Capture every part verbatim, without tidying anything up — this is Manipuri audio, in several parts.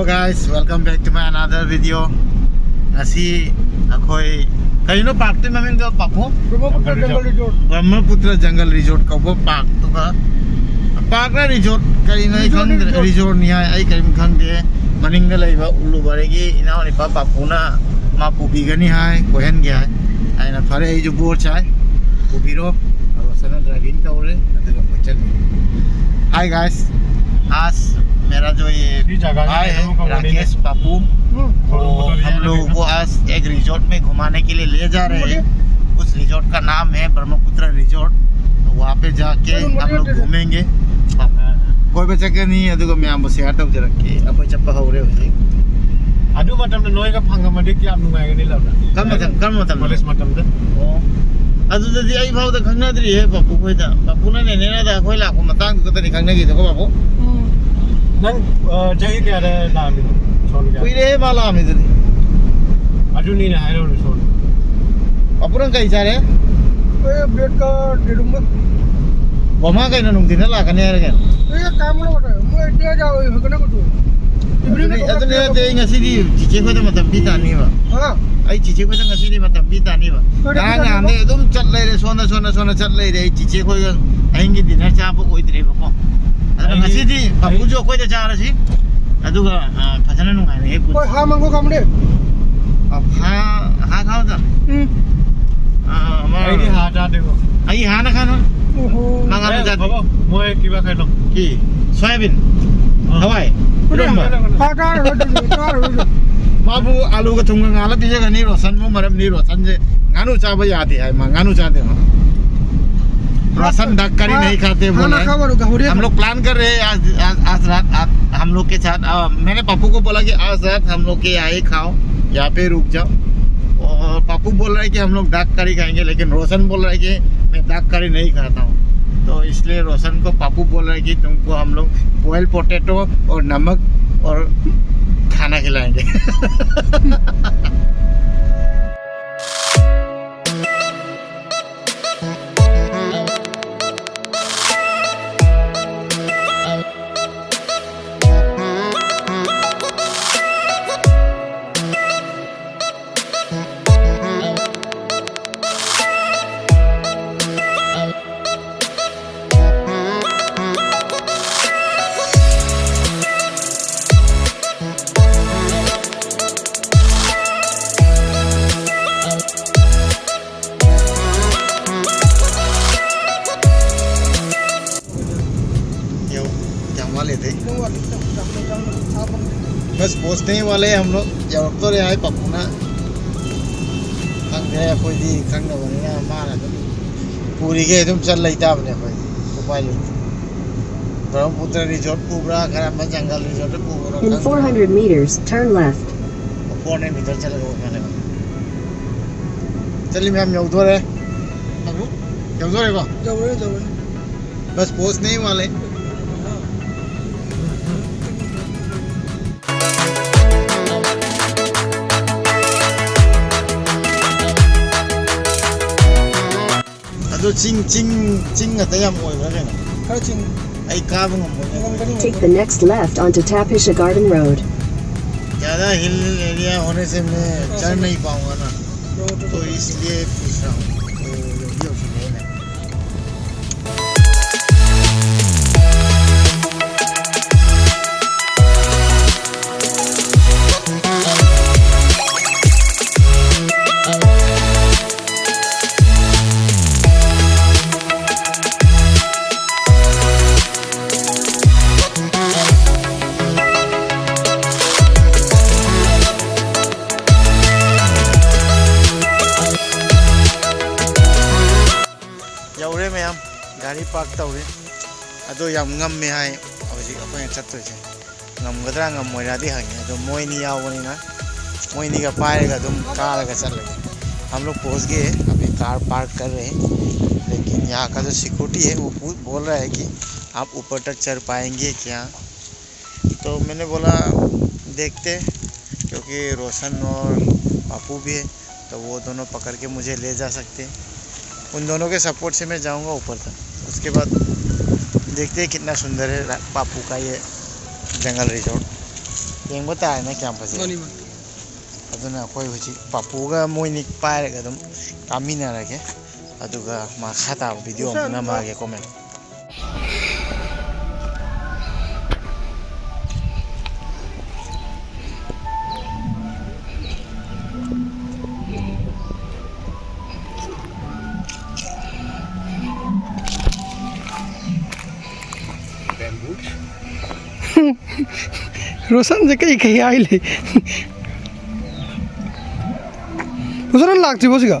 Guys, welcome back to my another video. ꯉꯁꯤ ꯑꯩꯈꯣꯏ, ꯀꯔꯤꯅꯣ park ꯇꯨꯒꯤ ꯃꯃꯤꯡꯗꯣ, ꯄꯥꯄꯨ? ꯕ꯭ꯔꯍ꯭ꯃꯄꯨꯇ꯭ꯔ ꯖꯪꯒꯜ ꯔꯤꯖꯣꯔꯠ꯫ Brahmaputra Jungle Resort ꯀꯧꯕ park ꯇꯨꯒ, park ꯂ resort ꯀꯔꯤꯅꯣ ꯑꯩ ꯈꯪꯗ꯭ꯔꯦ꯫ Resort, resort꯫ Resort ꯅꯤ ꯍꯥꯏ, ꯑꯩ ꯀꯔꯤꯝ ꯈꯪꯗꯦ꯫ ꯃꯅꯤꯡꯗ ꯂꯩꯕ ꯎꯂꯨꯕꯥꯔꯤꯒꯤ ꯏꯅꯥꯎꯅꯨꯄꯥ ꯄꯥꯄꯨꯅ ꯃꯥ ꯄꯨꯕꯤꯒꯅꯤ ꯍꯥꯏ, ꯀꯣꯏꯍꯟꯒꯦ ꯍꯥꯏ꯫ ꯑꯩꯅ ꯐꯔꯦ, ꯑꯩꯁꯨ ꯕꯣꯔ ꯆꯥꯏ, ꯄꯨꯕꯤꯔꯣ꯫ ꯔꯣꯁꯟꯅ driving ꯇꯧꯔꯦ, ꯑꯗꯨꯒ ꯑꯩꯈꯣꯏ ꯆꯠꯂꯤ꯫ Hi guys, आज मेरा जो ये ꯁꯤ ꯖꯒꯥꯁꯤ भाई है, ꯀꯩꯅꯣ ꯀꯧꯕꯅꯤꯅꯦ꯫ राकेश पापू, ꯎꯝ꯫ वो हम लोगों को आज एक resort में घुमाने के लिए ले जा रहे हैं। उस resort का नाम है ब्रह्मपुत्र resort। तो वहाँ पे जाके हम लोग घूमेंगे। ꯀꯣꯏꯕ ꯆꯠꯀꯅꯤ, ꯑꯗꯨꯒ ꯃꯌꯥꯝꯕꯨ share ꯇꯧꯖꯔꯛꯀꯦ꯫ ꯑꯩꯈꯣꯏ ꯆꯠꯄ ꯍꯧꯔꯦ ꯍꯧꯖꯤꯛ꯫ ꯑꯗꯨ ꯃꯇꯝꯗ ꯅꯣꯏꯒ ꯐꯪꯉꯝꯃꯗꯤ ꯀꯌꯥꯝ ꯅꯨꯡꯉꯥꯏꯒꯅꯤ ꯂꯝꯅ? ꯀꯔꯝꯕ ꯃꯇꯝ, ꯀꯔꯝꯕ ꯃꯇꯝꯗ? College ꯃꯇꯝꯗ꯫ ꯑꯣ꯫ ꯑꯗꯨꯗꯗꯤ ꯑꯩ ꯐꯥꯎꯗ ꯈꯪꯅꯗ꯭ꯔꯤꯍꯦ ꯄꯥꯄꯨ ꯈꯣꯏꯗ꯫ ꯄꯥꯄꯨꯅ ꯅꯦꯅꯦꯅꯗ ꯑꯩꯈꯣꯏ ꯂꯥꯛꯄ ꯃꯇꯥꯡꯗꯨ ꯈꯛꯇꯅꯤ ꯈꯪꯅꯈꯤꯗꯀꯣ ꯄꯥꯄꯨ꯫ ꯎꯝ꯫ ꯅꯪ, ꯑ, ꯆꯍꯤ ꯀꯌꯥꯗ ꯂꯥꯛꯑꯝꯃꯤꯅꯣ? ꯁꯣꯝꯗ? ꯀꯨꯏꯔꯦꯍꯦ ꯃꯥ ꯂꯥꯛꯑꯝꯃꯤꯗꯨꯗꯤ꯫ ꯑꯗꯨꯅꯤꯅꯦ ꯍꯥꯏꯔꯧꯔꯦ ꯁꯣꯝꯗ꯫ ꯄꯥꯄꯨ ꯅꯪ ꯀꯩ ꯆꯥꯔꯦ? ꯑꯩ bread ꯀ ꯌꯦꯔꯨꯝꯒ꯫ ꯕꯣꯃꯥ ꯀꯩꯅꯣ ꯅꯨꯡꯊꯤꯟꯗ ꯂꯥꯛꯀꯅꯤ ꯍꯥꯏꯔꯒ? ꯑꯩ ꯀꯥꯝ ꯂꯧꯔꯦ꯫ ꯃꯣꯏ ꯗꯦ ꯖꯥꯎ ꯍꯣꯏ ꯀꯅꯥ ꯀꯣ? ꯑꯗꯨꯅꯦ, ꯑꯗꯨꯅꯦ, ꯑꯗꯨꯅꯦ, ꯑꯩ ꯉꯁꯤꯗꯤ ꯆꯤꯆꯦ ꯈꯣꯏꯗ ꯃꯇꯝ ꯄꯤ ꯇꯥꯅꯤꯕ꯫ ꯍꯥ? ꯑꯩ ꯆꯤꯆꯦ ꯈꯣꯏꯗ ꯉꯁꯤꯗꯤ ꯃꯇꯝ ꯄꯤ ꯇꯥꯅꯤꯕ꯫ ꯍꯣꯏ, ꯉꯔꯥꯡ ꯍꯣꯏ, ꯅꯍꯥꯟꯗꯩ ꯍꯣꯏ꯫ ꯑꯗꯨꯝ ꯆꯠ ꯂꯩꯔꯦ, ꯁꯣꯝꯗ, ꯁꯣꯝꯗ, ꯁꯣꯝꯗ ꯆꯠ ꯂꯩꯔꯦ꯫ ꯑꯩ ꯆꯤꯆꯦ ꯈꯣꯏꯒ ꯑꯍꯤꯡꯒꯤ dinner ꯆꯥꯕ ꯑꯣꯏꯗ꯭ꯔꯦꯕꯀꯣ꯫ ꯑꯗꯨꯅ ꯑꯩꯗꯤ ꯉꯁꯤꯗꯤ ꯑꯩ ꯄꯥꯄꯨꯁꯨ ꯑꯩꯈꯣꯏꯗ ꯆꯥꯔꯁꯤ꯫ ꯑꯗꯨꯒ, ꯑ, ꯐꯖꯅ ꯅꯨꯡꯉꯥꯏꯅ ꯍꯦꯛ ꯄꯨꯟꯁꯤ꯫ ꯍꯣꯏ, ꯍꯥ ꯃꯪꯒꯣ ꯀꯝꯅꯦ? ꯑ, ꯍꯥ, ꯍꯥ ꯈꯥꯎꯗ? ꯎꯝ꯫ ꯑ, ꯑꯃ ꯑꯩꯗꯤ ꯍꯥ ꯆꯥꯗꯦꯀꯣ꯫ ꯑꯩ ꯍꯥꯅ ꯈꯥꯅ꯫ ꯑꯣꯍꯣ꯫ ꯃꯉꯥ ꯑꯦ, ꯆꯥꯗꯦ꯫ ꯕꯥꯕꯥ, ꯃꯣꯏ ꯀꯤꯕꯥ ꯈꯥꯏꯅꯣ꯫ ꯀꯤ? ꯁꯣꯌꯥꯕꯤꯟ꯫ ꯑ꯫ ꯍꯋꯥꯏ꯫ ꯏꯔꯣꯝꯕ꯫ ꯍꯥ ꯆꯥꯔꯣꯏ, ꯆꯥꯔꯣꯏ, ꯆꯥꯔꯣꯏ꯫ ꯃꯥꯕꯨ ꯑꯥꯂꯨꯒ ꯊꯨꯝꯒ ꯉꯥꯜꯂ ꯄꯤꯖꯒꯅꯤ ꯔꯣꯁꯟꯕꯨ, ꯃꯔꯝꯗꯤ ꯔꯣꯁꯟꯁꯦ ꯉꯥꯅꯨ ꯆꯥꯕ ꯌꯥꯗꯦ ꯍꯥꯏ, ꯃꯥ ꯉꯥꯅꯨ ꯆꯥꯗꯦ ꯃꯥ꯫ रोशन डक करी हाँ, नहीं खाते बोला है। खाना खा वालों का हो रहा है। हम लोग plan कर रहे हैं आज, आज, आज रात आप, हम लोग के साथ, अ, मैंने पप्पू को बोला कि आज रात हम लोग के यहाँ ही खाओ, यहाँ पे रुक जाओ। और पप्पू बोल रहा है कि हम लोग डक करी खाएंगे, लेकिन रोशन बोल रहा है कि मैं डक करी नहीं खाता हूँ। तो इसलिए रोशन को पप्पू बोल रहा है कि तुमको हम लोग boil potato और नमक और खाना खिलाएंगे। ꯄꯣꯁꯅꯦ ꯋꯥꯂꯦ ꯍꯝꯂꯣ ꯌꯧꯔꯛꯇꯣꯔꯦ ꯍꯥꯏ ꯄꯥꯄꯨꯅ꯫ ꯈꯪꯗꯦ, ꯑꯩꯈꯣꯏꯗꯤ ꯈꯪꯗꯕꯅꯤꯅ ꯃꯥꯅ ꯑꯗꯨꯝ ꯄꯨꯔꯤꯈꯩ ꯑꯗꯨꯝ ꯆꯠ ꯂꯩꯇꯥꯕꯅꯦ ꯑꯩꯈꯣꯏꯗꯤ꯫ ꯎꯄꯥꯏ ꯂꯩꯇꯦ꯫ ꯕ꯭ꯔꯍꯃꯄꯨꯇ꯭ꯔ ꯔꯤꯖꯣꯔꯠ ꯄꯨꯕ꯭ꯔꯥ, ꯀꯔꯝꯕ ꯖꯪꯒꯜ ꯔꯤꯖꯣꯔꯠꯇ ꯄꯨꯕꯅꯣ In ꯈꯪꯗꯦ꯫ Four hundred meters, turn left. Four hundred metre ꯆꯠꯂꯒ ꯑꯣꯏ ꯃꯥꯜꯂꯦ꯫ ꯆꯠꯂꯤ ꯃꯌꯥꯝ ꯌꯧꯗꯣꯔꯦ꯫ ꯑꯃꯨꯛ ꯌꯧꯗꯣꯔꯦꯀꯣ? ꯌꯧꯔꯦ, ꯌꯧꯔꯦ꯫ ꯕꯁ ꯄꯣꯁꯅꯦ ꯋꯥꯂꯦ꯫ ꯑꯗꯣ ꯆꯤꯡ, ꯆꯤꯡ, ꯆꯤꯡ ꯉꯥꯛꯇ ꯌꯥꯝ ꯑꯣꯏꯕ꯭ꯔꯥ ꯀꯩꯅꯣ? ꯈꯔ ꯆꯤꯡ꯫ ꯑꯩ ꯀꯥꯕ ꯉꯝꯃꯣꯏꯅꯦ꯫ ꯉꯝꯒꯅꯤ, take the next left onto Tapisha Garden Road. ज़्यादा हिल एरिया होने से मैं चढ़ नहीं पाऊंगा ना, तो इसलिए पूछ रहा हूँ। तो ये भी हो चुके हैं। ꯌꯧꯔꯦ ꯃꯌꯥꯝ, ꯒꯥꯔꯤ ꯄꯥꯔꯛ ꯇꯧꯔꯦ꯫ ꯑꯗꯣ ꯌꯥꯝ ꯉꯝꯃꯦ ꯍꯥꯏ ꯍꯧꯖꯤꯛ ꯑꯩꯈꯣꯏꯅ ꯆꯠꯇꯣꯏꯁꯦ꯫ ꯉꯝꯒꯗ꯭ꯔꯥ ꯉꯝꯃꯣꯏꯗ꯭ꯔꯥꯗꯤ ꯍꯪꯉꯦ, ꯑꯗꯣ ꯃꯣꯏꯅꯤ ꯌꯥꯎꯕꯅꯤꯅ ꯃꯣꯏꯅꯤꯒ ꯄꯥꯏꯔꯒ ꯑꯗꯨꯝ ꯀꯥꯔꯒ ꯆꯠꯂꯒꯦ꯫ हम लोग पहुंच गए, अभी कार पार्क कर रहे हैं, लेकिन यहाँ का जो सिक्योरिटी है वो पू-, बोल रहा है कि आप ऊपर तक चढ़ पाएंगे क्या? तो मैंने बोला, देखते, क्योंकि रोशन और पापू भी है, तो वो दोनों पकड़ के मुझे ले जा सकते हैं। उन दोनों के सपोर्ट से मैं जाऊंगा ऊपर तक। उसके बाद देखते हैं कितना सुंदर है रा-, पापू का ये जंगल रिजॉर्ट। ꯌꯦꯡꯕ ꯇꯥꯔꯦꯅ ꯀꯌꯥꯝ ꯐꯖꯩ꯫ ꯃꯥꯅꯤ, ꯃꯥꯅꯤ꯫ ꯑꯗꯨꯅ ꯑꯩꯈꯣꯏ ꯍꯧꯖꯤꯛ ꯄꯥꯄꯨꯒ ꯃꯣꯏꯅꯤ ꯄꯥꯏꯔꯒ ꯑꯗꯨꯝ ꯀꯥꯃꯤꯟꯅꯔꯒꯦ꯫ ꯑꯗꯨꯒ ꯃꯈꯥ ꯇꯥꯕ ꯚꯤꯗꯤꯑꯣ ꯑꯃꯨꯛ ꯅꯝꯃꯛꯑꯒꯦꯀꯣ, ꯃꯌꯥꯝ꯫ ꯔꯣꯁꯟꯁꯦ ꯀꯩ ꯀꯩ ꯍꯥꯏ ꯂꯩ? ꯔꯣꯁꯟ ꯂꯥꯛꯇ꯭ꯔꯤꯕꯣ ꯁꯤꯒ?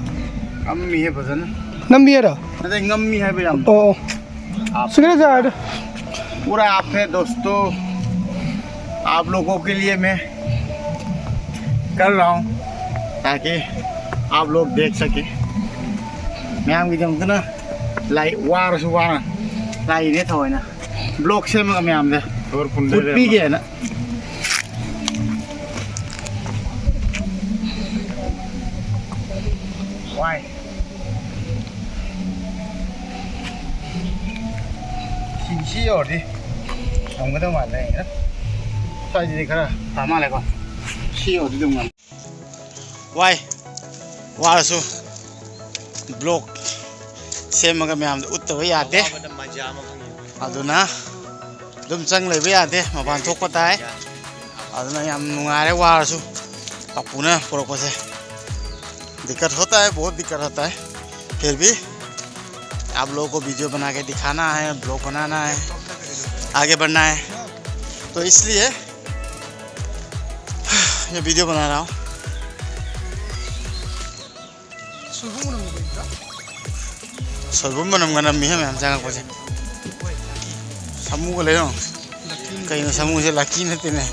ꯉꯝꯃꯤꯍꯦ ꯐꯖꯅ꯫ ꯅꯝꯕꯤ ꯍꯥꯏꯔꯣ? ꯅꯠꯇꯦ, ꯉꯝꯃꯤ ꯍꯥꯏꯕ ꯌꯥꯝ꯫ ꯑꯣ, ꯑꯣ꯫ आप सुनिए सर। पूरा आप है दोस्तों, आप लोगों के लिए मैं कर रहा हूँ ताकि आप लोग देख सके। ꯃꯌꯥꯝꯒꯤꯗꯃꯛꯇꯅ ꯂꯥꯏ ꯋꯥꯔꯁꯨ ꯋꯥꯅ ꯂꯥꯏꯅꯦ ꯊꯑꯣꯏꯅ ꯕ꯭ꯂꯣꯛ ꯁꯦꯝꯃꯒ ꯃꯌꯥꯝꯗ ꯎꯠꯄꯤꯒꯦꯅ꯫ ꯋꯥꯏ꯫ ꯁꯤ, ꯁꯤ ꯌꯧꯔꯗꯤ ꯉꯝꯒꯗꯧ ꯃꯥꯜꯂꯦ꯫ ꯁ꯭ꯋꯥꯏꯁꯤꯗꯤ ꯈꯔ ꯇꯥ ꯃꯥꯜꯂꯦꯀꯣ꯫ ꯁꯤ ꯌꯧꯔꯗꯤ ꯑꯗꯨꯝ ꯉꯝ-, ꯋꯥꯏ꯫ ꯋꯥꯔꯁꯨ ꯕ꯭ꯂꯣꯛ ꯁꯦꯝꯃꯒ ꯃꯌꯥꯝꯗ ꯎꯠꯇꯕ ꯌꯥꯗꯦ꯫ ꯑꯗꯨꯅ ꯑꯗꯨꯝ ꯆꯪ ꯂꯩꯕ ꯌꯥꯗꯦ, ꯃꯄꯥꯟ ꯊꯣꯛꯄ ꯇꯥꯏ꯫ ꯑꯗꯨꯅ ꯌꯥꯝ ꯅꯨꯡꯉꯥꯏꯔꯦ, ꯋꯥꯔꯁꯨ ꯄꯥꯄꯨꯅ ꯄꯨꯔꯛꯄꯁꯦ꯫ दिक्कत होता है, बहुत दिक्कत होता है, फिर भी आप लोगों को वीडियो बना के दिखाना है, ब्लॉग बनाना है, आगे बढ़ना है, तो इसलिए ये वीडियो बना रहा हूँ। ꯁꯣꯏꯕꯨꯝ ꯃꯅꯝꯒ ꯅꯝꯃꯤꯍꯦ ꯃꯌꯥꯝ ꯆꯪꯉꯛꯄꯁꯦ꯫ ꯁꯥꯃꯨꯒ ꯂꯩꯔꯣ? ꯀꯩꯅꯣ ꯁꯥꯃꯨꯁꯦ? ꯂꯛꯀꯤ ꯅꯠꯇꯦꯅꯦ꯫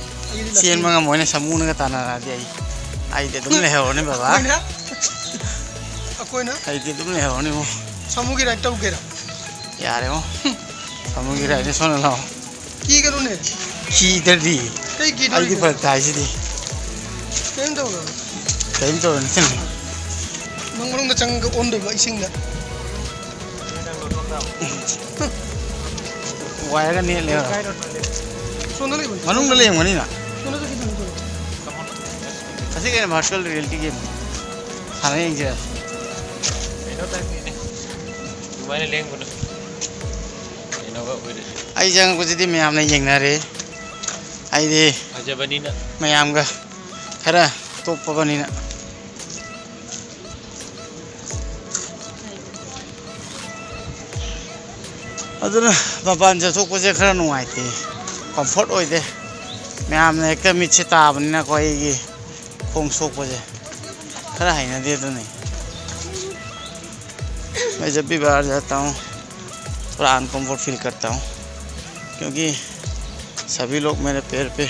ꯆꯦꯟꯕ ꯉꯝꯃꯣꯏꯅꯦ ꯁꯥꯃꯨꯅꯒ ꯇꯥꯟꯅꯔꯛꯑꯗꯤ ꯑꯩ꯫ ꯑꯩꯗꯤ ꯑꯗꯨꯝ ꯂꯩꯍꯧꯔꯅꯤ ꯕꯕꯥ꯫ ꯑꯩꯈꯣꯏꯅ? ꯑꯩꯗꯤ ꯑꯗꯨꯝ ꯂꯩꯍꯧꯔꯅꯤꯕꯣ꯫ ꯁꯥꯃꯨꯒꯤ ꯔꯥꯏꯠ ꯇꯧꯒꯦꯔꯥ? ꯌꯥꯔꯦꯉꯣ꯫ ꯁꯥꯃꯨꯒꯤ ꯔꯥꯏꯠꯅꯦ, ꯁꯣꯝꯗ ꯂꯥꯛꯑꯣ꯫ ꯀꯤꯒꯅꯨꯅꯦ꯫ ꯀꯤꯗ꯭ꯔꯗꯤ꯫ ꯀꯩ ꯀꯤꯗꯣꯔꯤꯒꯦ? ꯑꯩꯗꯤ ꯐꯔꯛ ꯇꯥꯏꯁꯤꯗꯤ꯫ ꯀꯩꯝ ꯇꯧꯔꯣꯏ꯫ ꯀꯩꯝ ꯇꯧꯔꯣꯏ, ꯅꯊꯟ꯫ ꯅꯪ ꯃꯅꯨꯡꯗ ꯆꯪꯉꯒ ꯑꯣꯟꯗꯣꯏꯕ ꯏꯁꯤꯡꯗ꯫ ꯋꯥꯏꯔꯒ ꯅꯦꯠꯂꯦꯕ꯫ ꯁꯣꯝꯗ ꯂꯩꯕꯅꯤ꯫ ꯃꯅꯨꯡꯗ ꯂꯩꯔꯝꯒꯅꯤꯅ꯫ ꯁꯣꯝꯗ ꯆꯠꯈꯤꯗꯣꯏꯅꯤ ꯀꯩꯅꯣ꯫ ꯑꯁꯤ ꯀꯩꯅꯣ virtual reality game ꯁꯥꯟꯅ ꯌꯦꯡꯁꯤꯔ? ꯀꯩꯅꯣ ꯇꯧꯔꯤꯅꯦ꯫ ꯑꯗꯨꯃꯥꯏꯅ ꯂꯦꯡꯕꯗꯣ꯫ ꯀꯩꯅꯣꯒ ꯑꯣꯏꯔꯗꯤ꯫ ꯑꯩ ꯆꯪꯉꯛꯄꯁꯤꯗꯤ ꯃꯌꯥꯝꯅ ꯌꯦꯡꯅꯔꯦ꯫ ꯑꯩꯗꯤ ꯐꯖꯕꯅꯤꯅ꯫ ꯃꯌꯥꯝꯒ ꯈꯔ ꯇꯣꯞꯄꯕꯅꯤꯅ꯫ ꯑꯗꯨꯅ ꯃꯄꯥꯟ ꯆꯠꯊꯣꯛꯄꯁꯦ ꯈꯔ ꯅꯨꯡꯉꯥꯏꯇꯦ, comfort ꯑꯣꯏꯗꯦ꯫ ꯃꯌꯥꯝꯅ ꯍꯦꯛꯇ ꯃꯤꯠꯁꯦ ꯇꯥꯕꯅꯤꯅꯀꯣ, ꯑꯩꯒꯤ ꯈꯣꯡ ꯁꯣꯛꯄꯁꯦ ꯈꯔ ꯍꯩꯅꯗꯦ꯫ ꯑꯗꯨꯅꯤ, मैं जब भी बाहर जाता हूँ, थोड़ा अनकम्फर्ट फील करता हूँ, क्योंकि सभी लोग मेरे पैर पे,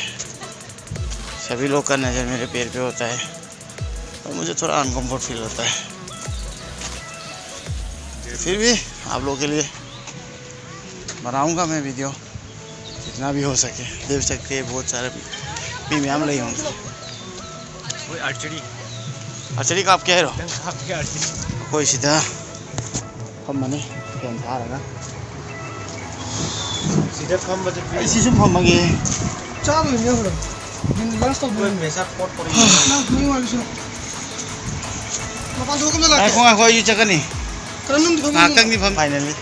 सभी लोग का नज़र मेरे पैर पे होता है, तो मुझे थोड़ा अनकम्फर्ट फील होता है। फिर भी आप लोगों के लिए बनाऊंगा मैं वीडियो, जितना भी हो सके। देख सकते हैं, बहुत सारे भी मैम ले होंगे। ꯑꯩꯈꯣꯏ ꯑꯥꯔꯆꯔꯤ꯫ ꯑꯥꯔꯆꯔꯤ ꯀꯥꯞꯀꯦ ꯍꯥꯏꯔꯣ? ꯅꯪ ꯀꯥꯞꯀꯦ ꯑꯥꯔꯆꯔꯤ꯫ ꯑꯩꯈꯣꯏ ꯁꯤꯗ ꯐꯝꯃꯅꯤ, ꯐꯦꯟ ꯊꯥꯔꯒ꯫ ꯁꯤꯗ ꯐꯝꯕꯁꯦ ꯑꯩ ꯁꯤ ꯁꯨꯝ ꯐꯝꯃꯒꯦ꯫ ꯆꯥꯕ ꯂꯣꯏꯔꯦ ꯍꯣꯔꯦꯟ꯫ ꯃꯤꯅꯤꯠ ꯂꯟꯁ ꯇꯧꯗꯣꯏꯅꯦ꯫ ꯑꯩꯈꯣꯏ ꯃꯦꯁꯥ ꯄꯣꯠ ꯄꯣꯔꯛꯏ꯫ ꯅꯪ ꯃꯤ ꯋꯥꯔꯤ ꯁꯨꯔꯣ꯫ ꯃꯄꯥꯟ ꯊꯣꯛꯑꯒ ꯑꯃ ꯂꯥꯛꯀꯦ꯫ ꯉꯥꯏꯈꯣ, ꯉꯥꯏꯈꯣ, ꯑꯩꯁꯨ ꯆꯠꯀꯅꯤ꯫ ꯀꯔꯝ ꯅꯨꯡꯗꯤ ꯐꯝꯃꯤ? ꯉꯥꯏꯍꯥꯛꯇꯪꯗꯤ ꯐꯝ-, finally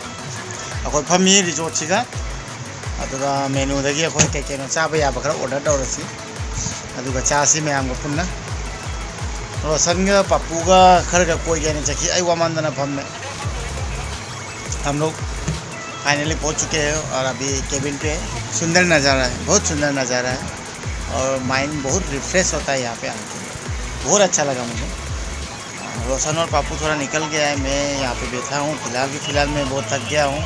ꯑꯩꯈꯣꯏ ꯐꯝꯃꯤ ꯔꯤꯖꯣꯔꯠꯁꯤꯗ꯫ ꯑꯗꯨꯒ ꯃꯦꯅꯨꯗꯒꯤ ꯑꯩꯈꯣꯏ ꯀꯩ ꯀꯩꯅꯣ ꯆꯥꯕ ꯌꯥꯕ ꯈꯔ ꯑꯣꯔꯗꯔ ꯇꯧꯔꯁꯤ, ꯑꯗꯨꯒ ꯆꯥꯁꯤ ꯃꯌꯥꯝꯒ ꯄꯨꯟꯅ꯫ ꯔꯣꯁꯟꯒ ꯄꯞꯄꯨꯒ ꯈꯔꯒ ꯀꯣꯏꯒꯦꯅ ꯆꯠꯈꯤ, ꯑꯩ ꯋꯥꯃꯟꯗꯅ ꯐꯝꯃꯦ꯫ हम लोग फाइनली पहुंच चुके हैं और अभी केबिन पे है। सुंदर नज़ारा है, बहुत सुंदर नज़ारा है और माइंड बहुत रिफ्रेश होता है यहाँ पे आके। बहुत अच्छा लगा मुझे। रोशन और पापू थोड़ा निकल गया है, मैं यहाँ पे बैठा हूँ। फिलहाल भी, फिलहाल मैं बहुत थक गया हूँ।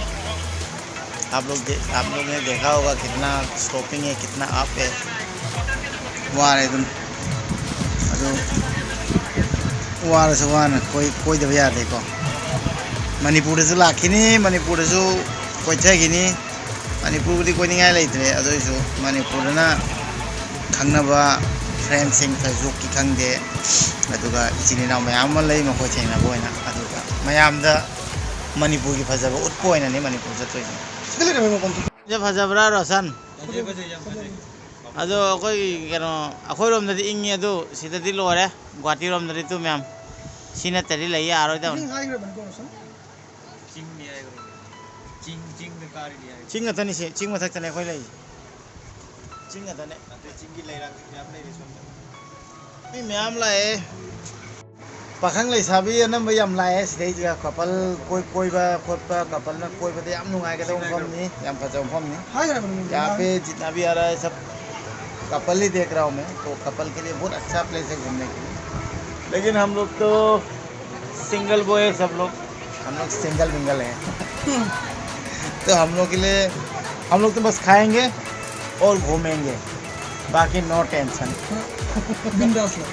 आप लोग दे-, आप लोग ने देखा होगा कितना स्लोपिंग है, कितना अप है। ꯋꯥꯔꯦ ꯑꯗꯨꯝ꯫ ꯑꯗꯨ ꯋꯥꯔꯁꯨ ꯋꯥꯅ ꯀꯣꯏ-, ꯀꯣꯏꯗꯕ ꯌꯥꯗꯦꯀꯣ꯫ ꯃꯅꯤꯄꯨꯔꯗꯁꯨ ꯂꯥꯛꯈꯤꯅꯤ, ꯃꯅꯤꯄꯨꯔꯗꯁꯨ ꯀꯣꯏꯊꯈꯤꯅꯤ꯫ ꯃꯅꯤꯄꯨꯔꯕꯨꯗꯤ ꯀꯣꯏꯅꯤꯡꯉꯥꯏ ꯂꯩꯇ꯭ꯔꯦ, ꯑꯗꯨ ꯑꯣꯏꯔꯁꯨ ꯃꯅꯤꯄꯨꯔꯗꯅ ꯈꯪꯅꯕ ꯐ꯭ꯔꯦꯟꯁꯤꯡ, ꯐꯦꯁꯕꯨꯛꯀꯤ ꯈꯪꯗꯦ, ꯑꯗꯨꯒ ꯏꯆꯤꯟ ꯏꯅꯥꯎ ꯃꯌꯥꯝ ꯑꯃ ꯂꯩ, ꯃꯈꯣꯏ ꯊꯦꯡꯅꯕ ꯑꯣꯏꯅ꯫ ꯑꯗꯨꯒ ꯃꯌꯥꯝꯗ ꯃꯅꯤꯄꯨꯔꯒꯤ ꯐꯖꯕ ꯎꯠꯄ ꯑꯣꯏꯅꯅꯤ ꯃꯅꯤꯄꯨꯔ ꯆꯠꯇꯣꯏꯁꯦ꯫ ꯁꯤꯗ ꯂꯩꯔꯝꯃꯦ ꯃꯐꯝꯗꯣ꯫ ꯐꯖ-, ꯐꯖꯕ꯭ꯔꯥ, ꯔꯣꯁꯟ? ꯐꯖꯩ, ꯐꯖꯩ, ꯌꯥꯝ ꯐꯖꯩ꯫ ꯑꯗꯣ ꯑꯩꯈꯣꯏ ꯀꯩꯅꯣ, ꯑꯩꯈꯣꯏꯔꯣꯝꯗꯗꯤ ꯏꯪꯉꯤ, ꯑꯗꯨ ꯁꯤꯗꯗꯤ ꯂꯣꯏꯔꯦ꯫ ꯒꯨꯍꯥꯇꯤꯔꯣꯝꯗꯗꯤ ꯇꯨ ꯃꯌꯥꯝ, ꯁꯤ ꯅꯠꯇ꯭ꯔꯗꯤ ꯂꯩ ꯌꯥꯔꯣꯏꯗꯕꯅꯤ꯫ ꯏꯪ ꯍꯥꯏꯈ꯭ꯔꯕꯅꯤꯀꯣ, ꯔꯣꯁꯟ? ꯆꯤꯡꯅꯤ ꯍꯥꯏꯈ꯭ꯔꯕꯅꯤ꯫ ꯆꯤꯡ, ꯆꯤꯡꯗ ꯀꯥꯔꯤꯅꯤ ꯍꯥꯏ꯫ ꯆꯤꯡ ꯉꯥꯛꯇꯅꯤ ꯁꯤ, ꯆꯤꯡ ꯃꯊꯛꯇꯅꯦ ꯑꯩꯈꯣꯏ ꯂꯩꯔꯤꯁꯦ꯫ ꯆꯤꯡ ꯉꯥꯛꯇꯅꯦ꯫ ꯑꯗꯩ ꯆꯤꯡꯒꯤ ꯂꯩꯔꯥꯡꯁꯨ ꯃꯌꯥꯝ ꯂꯩꯔꯦ ꯁꯣꯝꯗ꯫ ꯃꯤ ꯃꯌꯥꯝ ꯂꯥꯛꯑꯦ꯫ ꯄꯥꯈꯪ ꯂꯩꯁꯥꯕꯤ ꯑꯅꯝꯕ ꯌꯥꯝ ꯂꯥꯛꯑꯦ ꯁꯤꯗꯩꯁꯤꯗ꯫ ꯀꯄꯜ ꯀꯣꯏ-, ꯀꯣꯏꯕ ꯈꯣꯠꯄ, ꯀꯄꯜꯅ ꯀꯣꯏꯕꯗ ꯌꯥꯝ ꯅꯨꯡꯉꯥꯏꯒꯗꯕ ꯃꯐꯝꯅꯤ, ꯌꯥꯝ ꯐꯖꯕ ꯃꯐꯝꯅꯤ꯫ ꯍꯥꯏꯈ꯭ꯔꯕꯅꯤ꯫ यहाँ पे जितना भी आ रहा है, सब कपल ही देख रहा हूँ मैं, तो कपल के लिए बहुत अच्छा प्लेस है घूमने के लिए। लेकिन हम लोग तो सिंगल बॉय है सब लोग, हम लोग सिंगल विंगल हैं। तो हम लोग के लिए, हम लोग तो बस खाएंगे और घूमेंगे, बाकी नो टेंशन। बिंदास लो।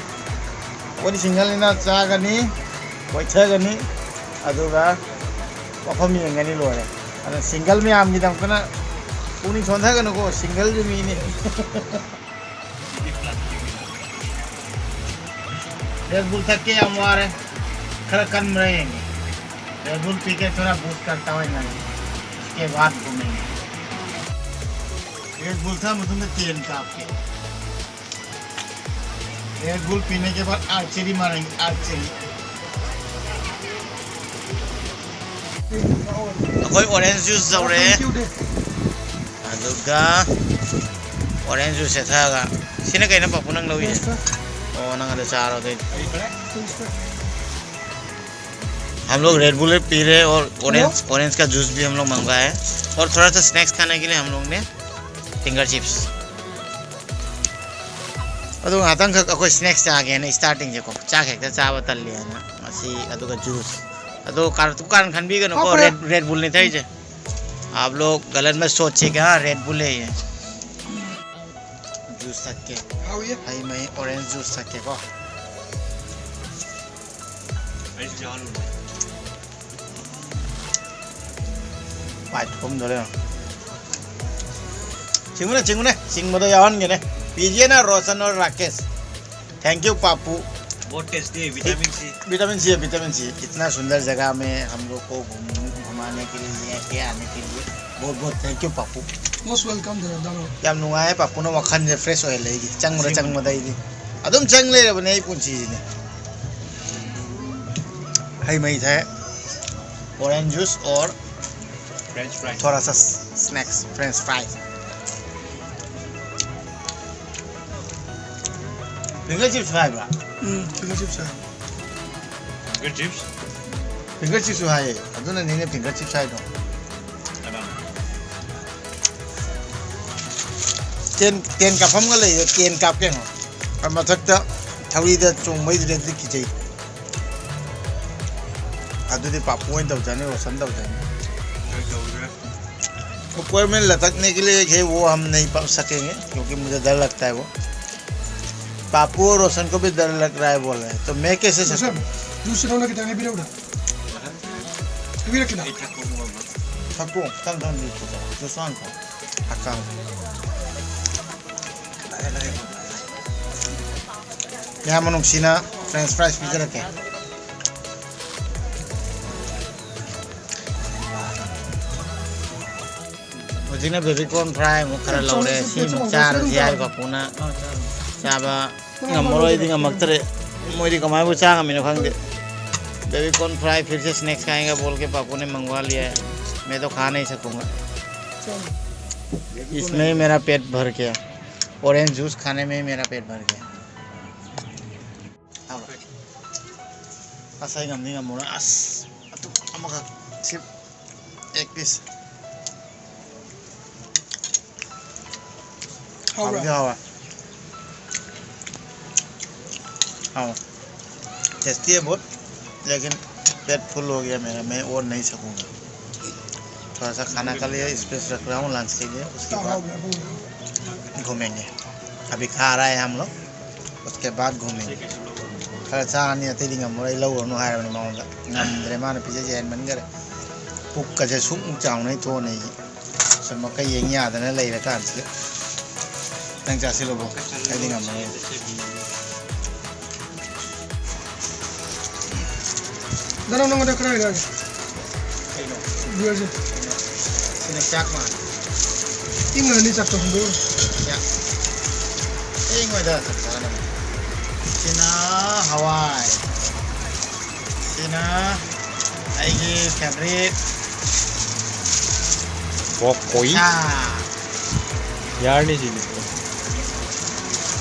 ꯋꯥꯔꯤ ꯁꯤꯡꯒꯜꯅꯤꯅ ꯆꯥꯒꯅꯤ, ꯀꯣꯏꯊꯒꯅꯤ, ꯑꯗꯨꯒ ꯃꯐꯝ ꯌꯦꯡꯒꯅꯤ, ꯂꯣꯏꯔꯦ꯫ ꯑꯗꯨꯅ ꯁꯤꯡꯒꯜ ꯃꯌꯥꯝꯒꯤꯗꯃꯛꯇꯅ ꯄꯨꯛꯅꯤꯡ ꯁꯣꯟꯊꯒꯅꯨꯀꯣ, ꯁꯤꯡꯒꯜꯁꯨ ꯃꯤꯅꯤ꯫ Red Bull ꯊꯛꯀꯦ, ꯌꯥꯝ ꯋꯥꯔꯦ, ꯈꯔ ꯀꯟꯕ꯭ꯔꯥ ꯌꯦꯡꯒꯦ꯫ Red Bull ꯄꯤꯒꯦ, थोड़ा बूस्ट करता हूँ मैं, उसके बाद घूमेंगे। Red Bull ꯊꯛꯑ ꯃꯇꯨꯡꯗ ꯇꯦꯟ ꯀꯥꯞꯀꯦ꯫ Red Bull पीने के बाद आर्चरी मारेंगे, आर्चरी। ꯑꯩꯈꯣꯏ ꯑꯣꯔꯦꯟꯖ ꯖꯨꯁ ꯇꯧꯔꯦ, ꯑꯗꯨꯒ ꯑꯣꯔꯦꯟꯖ ꯖꯨꯁꯁꯦ ꯊꯛꯑꯒ, ꯁꯤꯅ ꯀꯩꯅꯣ ꯄꯥꯄꯨ ꯅꯪ ꯂꯧꯏꯁꯦ? ꯑꯣ, ꯅꯪ ꯑꯗꯨ ꯆꯥꯔꯣ ꯑꯗꯨꯏꯗꯤ꯫ हम लोग रेड बुल पी रहे हैं और ऑरेंज, ऑरेंज का जूस भी हम लोग मंगाया है और थोड़ा सा स्नैक्स खाने के लिए हम लोग ने फिंगर चिप्स। ꯑꯗꯣ ꯉꯥꯛꯇꯪꯈꯛ ꯑꯩꯈꯣꯏ ꯁ꯭ꯅꯦꯛꯁ ꯆꯥꯒꯦꯅ ꯁ꯭ꯇꯥꯔꯇꯤꯡꯁꯦꯀꯣ, ꯆꯥꯛ ꯍꯦꯛꯇ ꯆꯥꯕ ꯇꯜꯂꯦꯅ꯫ ꯃꯁꯤ ꯑꯗꯨꯒ ꯖꯨꯁ꯫ ꯑꯗꯣ ꯀꯥꯔ-, ꯗꯨꯀꯥꯟ ꯈꯟꯕꯤꯒꯅꯨꯀꯣ, ꯍꯥꯞꯄ꯭ꯔꯥ? Red, red ꯕꯨꯜꯅꯤ ꯊꯛꯏꯁꯦ꯫ आप लोग गलत मत सोचिएगा, हाँ, रेड बुल है ये। ꯖꯨꯁ ꯊꯛꯀꯦ꯫ ꯍꯥꯎꯏꯌꯦ꯫ ꯍꯩ ꯃꯍꯤ, ꯑꯣꯔꯦꯟꯖ ꯖꯨꯁ ꯊꯛꯀꯦꯀꯣ꯫ ꯑꯩꯁꯨ ꯌꯥꯎꯍꯜꯂꯨꯔꯦ꯫ ꯄꯥꯏ ꯊꯨꯝꯗꯣꯔꯦ꯫ ꯆꯤꯡꯉꯨꯅꯦ, ꯆꯤꯡꯉꯨꯅꯦ, ꯆꯤꯡꯕꯗꯣ ꯌꯥꯎꯍꯟꯒꯦꯅꯦ꯫ ꯄꯤꯖꯦꯅ Roshan or Rakesh. Thank you, Papu. बहुत टेस्टी है, विटामिन सी। विटामिन सी है, विटामिन सी। इतना सुंदर जगह में हम लोग को घूम-, घुमाने के लिए, लेके आने के लिए बहुत बहुत thank you, Papu. Most welcome, दादा। ꯌꯥꯝ ꯅꯨꯡꯉꯥꯏ, ꯄꯥꯄꯨꯅ ꯋꯥꯈꯜꯁꯦ ꯐ꯭ꯔꯦꯁ ꯑꯣꯏꯍꯜꯂꯦ ꯑꯩꯒꯤ꯫ ꯆꯪꯕꯗ, ꯆꯪꯕꯗ ꯑꯩꯗꯤ ꯑꯗꯨꯝ ꯆꯪ ꯂꯩꯔꯕꯅꯦ ꯑꯩ ꯄꯨꯟꯁꯤꯁꯤꯅꯦ꯫ ꯍꯩ ꯃꯍꯤ ꯊꯛꯑꯦ꯫ Orange juice or French fry. थोड़ा सा snacks, French fry. Finger chips ꯍꯥꯏꯕ꯭ꯔꯥ? ꯎꯝ, ꯐꯤꯡꯒꯔ ꯆꯤꯞꯁ ꯍꯥꯏ꯫ Finger chips? ꯐꯤꯡꯒꯔ ꯆꯤꯞꯁꯁꯨ ꯍꯥꯏꯌꯦ, ꯑꯗꯨꯅꯅꯤꯅꯦ ꯐꯤꯡꯒꯔ ꯆꯤꯞꯁ ꯍꯥꯏꯗꯣ꯫ ꯀꯅꯥꯅ? ꯇꯦꯟ, ꯇꯦꯟ ꯀꯥꯞꯐꯝꯒ ꯂꯩꯌꯦ, ꯇꯦꯟ ꯀꯥꯞꯀꯦ ꯌꯦꯡꯉꯣ꯫ ꯑ, ꯃꯊꯛꯇ ꯊꯧꯔꯤꯗ ꯆꯣꯡꯕꯩꯗꯨꯗꯤ ꯀꯤꯖꯩ꯫ ꯑꯗꯨꯗꯤ ꯄꯥꯄꯨ ꯑꯣꯏꯅ ꯇꯧꯖꯅꯤ, ꯔꯣꯁꯟ ꯇꯧꯖꯅꯤ꯫ ꯀꯩ ꯇꯧꯔꯦ? ऊपर में लटकने के लिए है, वो हम नहीं पा सकेंगे, क्योंकि मुझे डर लगता है वो। पापू और रोशन को भी डर लग रहा है बोल रहे हैं, तो मैं कैसे रोशन, सकूं? दूसरे होना कितना है, बिना उड़ा। अभी रखना। ꯊꯛꯄꯣ, ꯈꯤꯇꯪ ꯈꯤꯇꯪ ꯖꯨꯁ ꯄꯤꯊꯛꯑꯣ꯫ ꯖꯨꯁ ꯍꯥꯟꯅ ꯊꯛꯑꯣ꯫ ꯍꯛꯆꯥꯡ꯫ ꯌꯥꯝꯅ ꯅꯨꯡꯁꯤꯅ French fries ꯄꯤꯖꯔꯛꯀꯦ꯫ ꯍꯧꯖꯤꯛꯅ baby corn fry ꯑꯃꯨꯛ ꯈꯔ ꯂꯧꯔꯦ꯫ ꯁꯤꯃꯨꯛ ꯆꯥꯔꯁꯤ ꯍꯥꯏ ꯄꯥꯄꯨꯅ꯫ ꯆꯥꯕ ꯉꯝꯃꯔꯣꯏꯗꯤ ꯉꯝꯃꯛꯇ꯭ꯔꯦ꯫ ꯃꯣꯏꯗꯤ ꯀꯃꯥꯏꯅꯕꯨ ꯆꯥ ꯉꯝꯃꯤꯅꯣ ꯈꯪꯗꯦ꯫ बेबी कॉर्न फ्राई फिर से स्नैक्स खाएगा बोल के पापू ने मंगवा लिया है। मैं तो खा नहीं सकूंगा। इसमें ही मेरा पेट भर गया। ऑरेंज जूस खाने में ही मेरा पेट भर गया। ꯍꯥꯎꯕ꯭ꯔꯥ? ꯑꯁ, ꯑꯩ ꯉꯝꯗꯤ ꯉꯝꯃꯔꯣꯏ꯫ ꯑꯁ, ꯑꯗꯨ ꯑꯃꯈꯛ ꯁꯤꯞ ꯑꯦꯛ ꯄꯤꯁ꯫ ꯍꯥꯎꯕ꯭ꯔꯥ? ꯍꯥꯎꯗꯤ ꯍꯥꯎꯋꯦ꯫ ꯍꯥꯎꯋꯦ꯫ टेस्टी है बहुत, लेकिन पेट फुल हो गया मेरा, मैं और नहीं सकूँगा। थोड़ा सा खाना खा लिया, स्पेस रख रहा हूँ लंच के लिए, उसके बाद घूमेंगे। अभी खा रहा है हम लोग, उसके बाद घूमेंगे। ꯈꯔ ꯆꯥꯔꯅꯤ, ꯑꯇꯩꯗꯤ ꯉꯝꯃꯔꯣꯏ, ꯑꯩ ꯂꯧꯔꯅꯨ ꯍꯥꯏꯔꯕꯅꯤ ꯃꯉꯣꯟꯗ꯫ ꯉꯝꯗ꯭ꯔꯦ, ꯃꯥꯅ ꯄꯤꯖꯒꯦ ꯍꯦꯟꯃꯟꯈꯔꯦ꯫ ꯄꯨꯛꯀꯁꯦ ꯁꯨꯛ ꯆꯥꯎꯅ ꯊꯣꯛꯑꯅꯤ ꯑꯩꯒꯤ꯫ ꯁꯨꯝ ꯃꯈꯩ ꯌꯦꯡ ꯌꯥꯗꯅ ꯂꯩꯔꯀꯥꯟꯁꯤꯗ꯫ ꯅꯪ ꯆꯥꯁꯤꯜꯂꯨꯕꯣ? ꯑꯩꯗꯤ ꯉꯝꯃꯔꯣꯏ꯫ ꯗꯥ, ꯅꯪꯉꯣꯟꯗ ꯈꯔ ꯍꯥꯏꯔꯛꯑꯒꯦ꯫ ꯀꯩꯅꯣ? ꯕꯤꯌꯔꯁꯦ꯫ ꯁꯤꯅ ꯆꯥꯛ ꯃꯥꯜꯂꯦ꯫ ꯏꯪꯉꯅꯤ ꯆꯥꯛꯇꯣ ꯍꯨꯟꯗꯣꯛꯑꯣ꯫ ꯆꯥꯛ꯫ ꯏꯪꯉꯣꯏꯗ, ꯆꯞ ꯆꯥꯅꯕ꯫ ꯁꯤꯅ ꯍꯋꯥꯏ꯫ ꯁꯤꯅ ꯑꯩꯒꯤ ꯐꯦꯚꯔꯤꯠ꯫ ꯕ꯭ꯔꯣꯀꯣꯂꯤ꯫ ꯁꯥ꯫ ꯌꯥꯔꯅꯤ ꯁꯤꯗꯤ꯫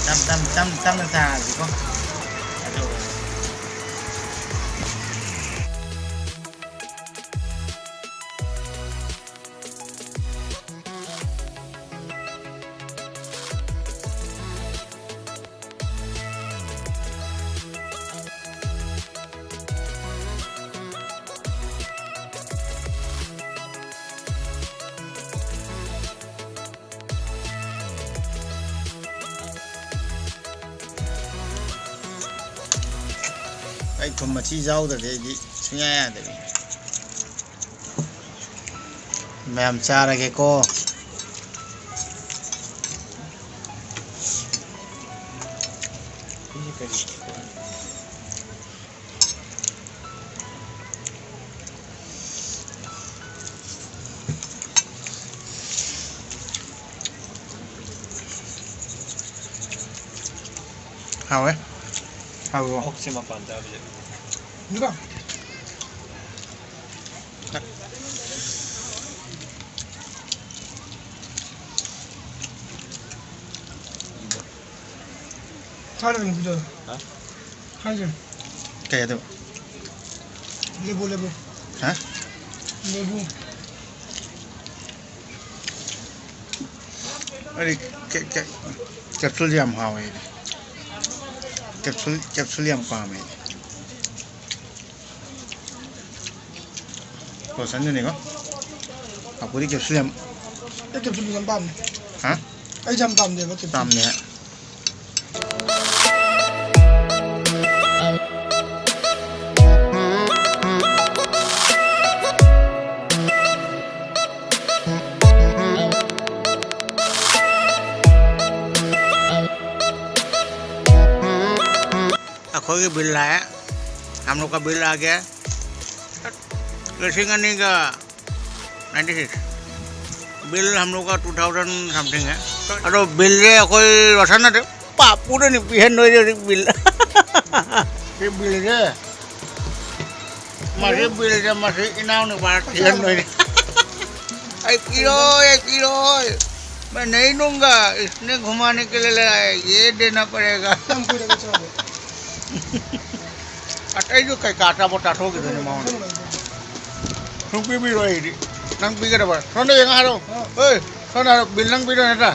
ꯇꯞ, ꯇꯞ, ꯇꯞ, ꯇꯞꯅ ꯆꯥꯔꯁꯤꯀꯣ꯫ ꯑꯗꯨ ꯑꯩ ꯊꯨꯝ ꯃꯆꯤ ꯌꯥꯎꯗ꯭ꯔꯗꯤ ꯑꯩꯗꯤ ꯁꯨꯡꯌꯥ ꯌꯥꯗꯕꯤ꯫ ꯃꯌꯥꯝ ꯆꯥꯔꯒꯦꯀꯣ꯫ ꯍꯥꯎꯋꯦ꯫ ꯍꯥꯎꯕ꯭ꯔꯣ? ꯑꯣꯛꯁꯦ ꯃꯄꯥꯟ ꯆꯥꯕꯁꯦ꯫ ꯑꯗꯨꯒ ꯊꯥꯔꯒꯅꯤ ꯄꯤꯖꯧ꯫ ꯍꯥ? ꯍꯥꯏꯁꯦ꯫ ꯀꯩ ꯑꯗꯨ? ꯂꯦꯕꯨ, ꯂꯦꯕꯨ꯫ ꯍꯥ? ꯂꯦꯕꯨ꯫ ꯑꯩꯗꯤ ꯀꯦ-, ꯀꯦ-, ꯀꯦꯞꯁꯨꯜꯁꯦ ꯌꯥꯝ ꯍꯥꯎꯋꯦ ꯑꯩꯗꯤ꯫ ꯀꯦꯞꯁꯨꯜ, ꯀꯦꯞꯁꯨꯜ ꯌꯥꯝ ꯄꯥꯝꯃꯦ ꯑꯩꯗꯤ꯫ ꯂꯣꯁꯟꯗꯨꯅꯤꯀꯣ꯫ ꯄꯥꯄꯨꯗꯤ ꯀꯦꯞꯁꯨꯜ ꯌꯥꯝ ꯑꯩ ꯀꯦꯞꯁꯨꯜ ꯌꯥꯝ ꯄꯥꯝꯃꯦ꯫ ꯍꯥ? ꯑꯩꯁꯨ ꯌꯥꯝ ꯄꯥꯝꯗꯦꯕ ꯀꯦꯞꯁꯨꯜ꯫ ꯄꯥꯝꯗꯦ꯫ ꯑꯩꯈꯣꯏꯒꯤ ꯕꯤꯜ ꯂꯥꯛꯑꯦ꯫ हम लोग का बिल आ गया। ꯂꯤꯁꯤꯡ ꯑꯅꯤꯒ ninety six꯫ बिल हम लोग का two thousand something है। ꯑꯗꯣ ꯕꯤꯜꯁꯦ ꯑꯩꯈꯣꯏ ꯔꯣꯁꯟ ꯅꯠꯇꯦ, ꯄꯥꯄꯨꯗꯅꯤ ꯄꯤꯍꯟꯗꯣꯏꯁꯦ ꯍꯧꯖꯤꯛ ꯕꯤꯜ꯫ ꯁꯤ ꯕꯤꯜꯁꯦ, ꯃꯁꯤ ꯕꯤꯜꯁꯦ ꯃꯁꯤ ꯏꯅꯥꯎꯅꯨꯄꯥ ꯊꯤꯍꯟꯗꯣꯏꯅꯤ꯫ ꯑꯩ ꯄꯤꯔꯣꯏ, ꯑꯩ ꯄꯤꯔꯣꯏ꯫ मैं नहीं दूंगा, इसने घुमाने के लिए लाया है, ये देना पड़ेगा। ꯑꯇꯩꯁꯨ ꯀꯩꯀꯥ ꯑꯆꯥꯄꯣꯠ ꯆꯥꯊꯣꯛꯈꯤꯗꯣꯏꯅꯤ ꯃꯉꯣꯟꯗ꯫ ꯁꯨꯡ ꯄꯤꯕꯤꯔꯣꯏ ꯑꯩꯗꯤ꯫ ꯅꯪ ꯄꯤꯒꯗꯕ꯫ ꯁꯣꯝꯗ ꯌꯦꯡꯉꯣ ꯍꯥꯏꯔꯣ꯫ ꯑꯣꯏ, ꯁꯣꯝꯗ ꯍꯥꯏꯔꯣ꯫ ꯕꯤꯜ ꯅꯪ ꯄꯤꯗꯣꯏ ꯅꯠꯇ꯭ꯔꯥ?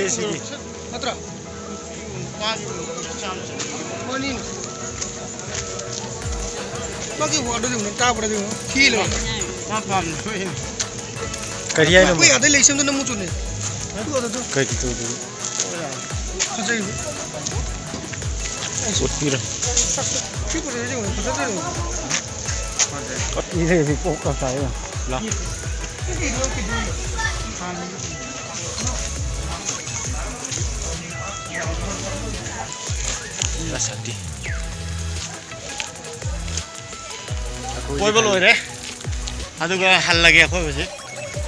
ꯅꯠꯇ꯭ꯔꯥ? ꯃꯥꯒꯤ ꯋꯥꯗꯣ ꯌꯦꯡꯉꯨꯅꯦ, ꯀꯥꯞꯄꯗ ꯌꯦꯡꯉꯨ, ꯊꯤ ꯂꯩ꯫ ꯀꯔꯤ ꯍꯥꯏꯅꯣ? ꯑꯩꯈꯣꯏ ꯑꯗꯩ ꯂꯩ ꯁꯦꯝꯗꯣ ꯅꯝꯃꯨ ꯆꯨꯅꯦ꯫ ꯑꯗꯨ, ꯑꯗꯨ, ꯑꯗꯨ꯫ ꯀꯩ ꯇꯧꯗꯣꯏꯅꯣ? ꯐꯖꯩ꯫ ꯎꯠꯄꯤꯔꯣ꯫ ꯁꯤ ꯐꯖꯩ, ꯌꯦꯡꯉꯨ, ꯐꯖꯗ꯭ꯔꯣ? ꯏꯔꯦꯗꯤ ꯀꯣꯛꯀ ꯇꯥꯏ꯫ ꯂꯥ꯫ ꯀꯣꯏꯕ ꯂꯣꯏꯔꯦ꯫ ꯑꯗꯨꯒ ꯍꯜꯂꯒꯦ ꯑꯩꯈꯣꯏ ꯍꯧꯖꯤꯛ꯫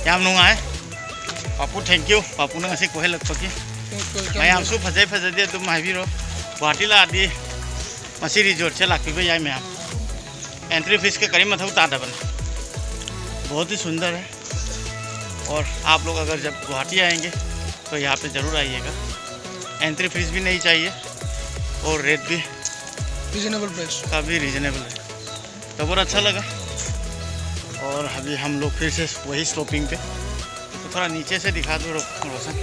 ꯌꯥꯝ ꯅꯨꯡꯉꯥꯏ꯫ ꯄꯥꯄꯨ, thank you꯫ ꯄꯥꯄꯨꯅ ꯉꯁꯤ ꯀꯣꯏꯍꯜꯂꯛꯄꯒꯤ꯫ ꯃꯌꯥꯝꯁꯨ ꯐꯖꯩ ꯐꯖꯗꯦ ꯑꯗꯨꯝ ꯍꯥꯏꯕꯤꯔꯣ꯫ ꯒꯨꯍꯥꯇꯤ ꯂꯥꯛꯑꯗꯤ ꯃꯁꯤ resortꯁꯦ ꯂꯥꯛꯄꯤꯕ ꯌꯥꯏ ꯃꯌꯥꯝ꯫ Entry feesꯀ ꯀꯔꯤꯝ ꯃꯊꯧ ꯇꯥꯗꯕꯅꯤ꯫ बहुत ही सुंदर है। और आप लोग अगर जब गुवाहाटी आएंगे तो यहाँ पे ज़रूर आइएगा। Entry fees भी नहीं चाहिए और rate भी reasonable price। काफ़ी reasonable है। तो बहुत अच्छा लगा। और अभी हम लोग फिर से वही sloping पे, तो थोड़ा नीचे से दिखा दो रो-, रोशन।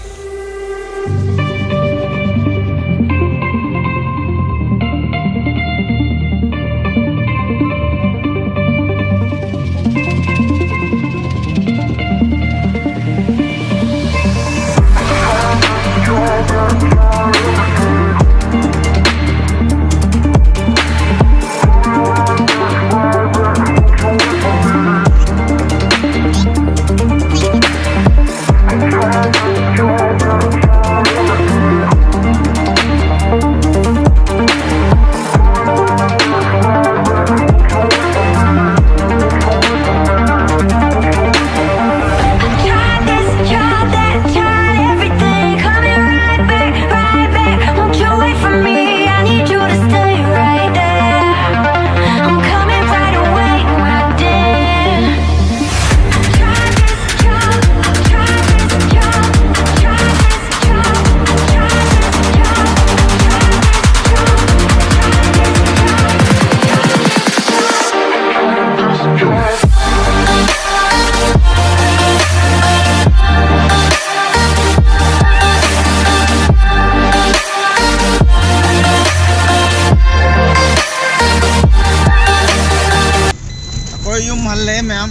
ꯍꯜꯂꯦ ꯃꯌꯥꯝ,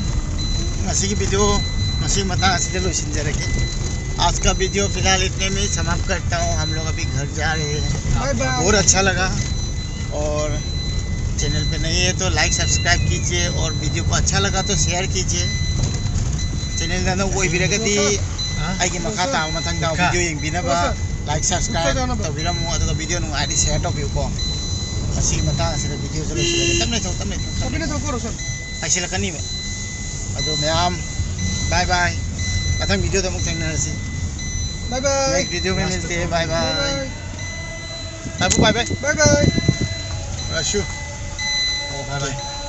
ꯉꯁꯤꯒꯤ ꯚꯤꯗꯤꯑꯣ ꯉꯁꯤ ꯃꯇꯥꯡ ꯑꯁꯤꯗ ꯂꯣꯏꯁꯤꯟꯖꯔꯒꯦ꯫ आज का वीडियो फिलहाल इतने में ही समाप्त करता हूँ। हम लोग अभी घर जा रहे हैं। Bye bye. बहुत अच्छा लगा। और चैनल पे नए हैं तो लाइक सब्सक्राइब कीजिए और वीडियो को अच्छा लगा तो शेयर कीजिए। ꯆꯦꯅꯦꯜꯗ ꯑꯅꯧꯕ ꯑꯣꯏꯕꯤꯔꯒꯗꯤ ꯑꯩꯒꯤ ꯃꯈꯥ ꯇꯥꯕ ꯃꯊꯪ ꯇꯥꯕ ꯚꯤꯗꯤꯑꯣ ꯌꯦꯡꯕꯤꯅꯕ ꯂꯥꯏꯛ ꯁꯕꯁꯀ꯭ꯔꯥꯏꯕ ꯇꯧꯕꯤꯔꯝꯃꯨ, ꯑꯗꯨꯒ ꯚꯤꯗꯤꯑꯣ ꯅꯨꯡꯉꯥꯏꯔꯗꯤ ꯁꯤꯌꯔ ꯇꯧꯕꯤꯌꯨꯀꯣ꯫ ꯃꯁꯤꯒꯤ ꯃꯇꯥꯡ ꯑꯁꯤꯗ ꯚꯤꯗꯤꯑꯣꯁꯦ ꯂꯣꯏꯁꯤꯜꯂꯒꯦ꯫ ꯇꯞꯅ ꯊꯧ, ꯇꯞꯅ ꯊꯧ, ꯇꯞꯅ ꯊꯧ꯫ ꯍꯥꯏꯁꯤꯜꯂꯛꯀꯅꯤꯕ꯫ ꯑꯗꯣ ꯃꯌꯥꯝ, ꯕꯥꯏ ꯕꯥꯏ꯫ ꯃꯊꯪ ꯚꯤꯗꯤꯑꯣꯗ ꯑꯃꯨꯛ ꯊꯦꯡꯅꯔꯁꯤ꯫ Bye bye. नेक्स्ट वीडियो में मिलते हैं। Bye bye. Bye bye. Bye bye. Bye bye. Rashu. Bye bye.